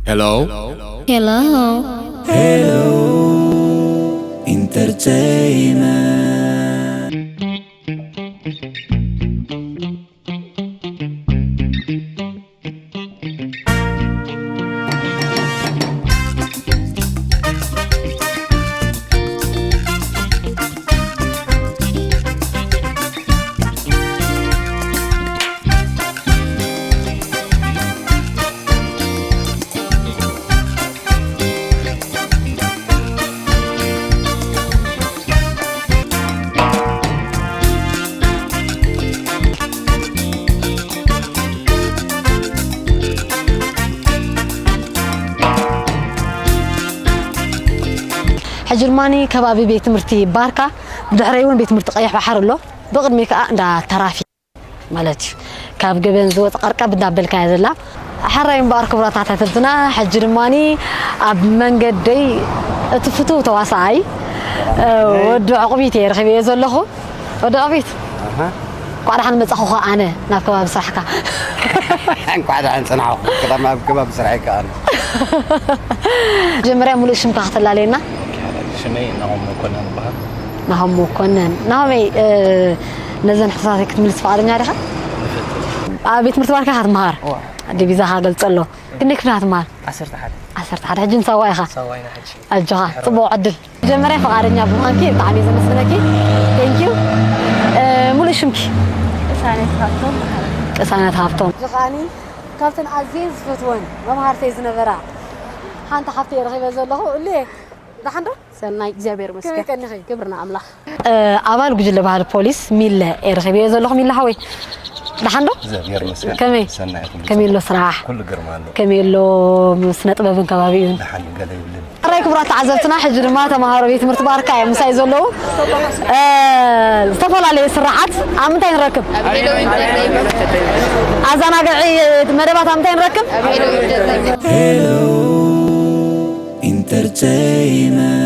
Hello. Hello. Hello Entertainment. ሕጂ ድማ ከባቢ ቤት ትምህርቲ ባርካ፣ ብድሕረይ እውን ቤት ትምህርቲ ቀይሕ ባሕሪ ኣሎ፣ ብቕድሚ ከዓ እንዳ ተራፊ ማለት እዩ። ካብ ገበን ዝወፅ ቀርቀብ እንዳበልካያ ዘላ። ሓራይ እምበኣር ክቡራት ተኸታተልትና፣ ሕጂ ድማ ኣብ መንገደይ እቲ ፍቱው ተዋሳኣይ ወዲ ዕቑቢት እየ ረኺበዮ ዘለኹ። ወዲ ዕቑቢት፣ እንኳዕ ደሓን መጻኹ። ኣነ ናብ ከባቢ ስራሕካ እንኳዕ ደሓን ጸናሕኹ። ቀዳም ኣብ ከባቢ ስራሐይ ከኣ ኣነ። መጀመርያ ሙሉእ ሽምካ ክተላለየና? ሽመይ ናሆም መኮነን ይበሃል። ናሆም መኮነን። ናሆመይ፣ ነዘን ሕቶታተይ ክትምልስ ፍቓደኛ ዲኻ? ኣብ ቤት ትምህርቲ ባርካ ኢኻ ትመሃር? ዲቪዛኻ ገልጸሎ። ክንደይ ክፍሊ ኢኻ ትመሃር? ዓሰርተ ሓደ። ዓሰርተ ሓደ። ሕጂ ንሳዋ ኢኻ? ሳዋ ኢና ሕጂ። ኣጆኻ፣ ጽቡቕ ዕድል። መጀመርያ ፍቓደኛ ብምዃንኪ ብጣዕሚ እየ ዘመስግነኪ። Thank you። ሙሉእ ሽምኪ? ቅሳነት ሃብቶም። ቅሳነት ሃብቶም። እዚ ከዓኒ ካብተን ኣዝየን ዝፈትወን መምሃርተይ ዝነበራ ሓንቲ ሓፍተይ ረኺበ ዘለኹ። እሉየ፣ ደሓን ዶ? ሰናይ እግዚኣብሔር ይመስገን። ከመይ ቀኒኺ? ክብሪ ንኣምላኽ። ኣባል ጉጅለ ባህሊ ፖሊስ ሚለ እየ ረኺበዮ ዘለኹ። ሚለ ሓወይ፣ ደሓን ዶ? እግዚኣብሔር ይመስገን። ከመይ? ሰናይ ኩሉ ከመይ ኣሎ ሰላም። ስራሕ? ኩሉ ግርማ ኣሎ። ከመይ ኣሎ ስነ ጥበብን ከባቢኡን? ደሓን ገለ ይብልን። ሕራይ ክቡራት ተዓዘብትና፣ ሕጂ ድማ ተምሃሮ ቤት ትምህርቲ ባርካ እዮም ምሳይ ዘለዉ። እ፣ ዝተፈላለዩ ስራሓት ኣብ ምንታይ ንረክብ? ኣዘናግዒ መደባት ኣብ ምንታይ ንረክብ? Hello Entertainment.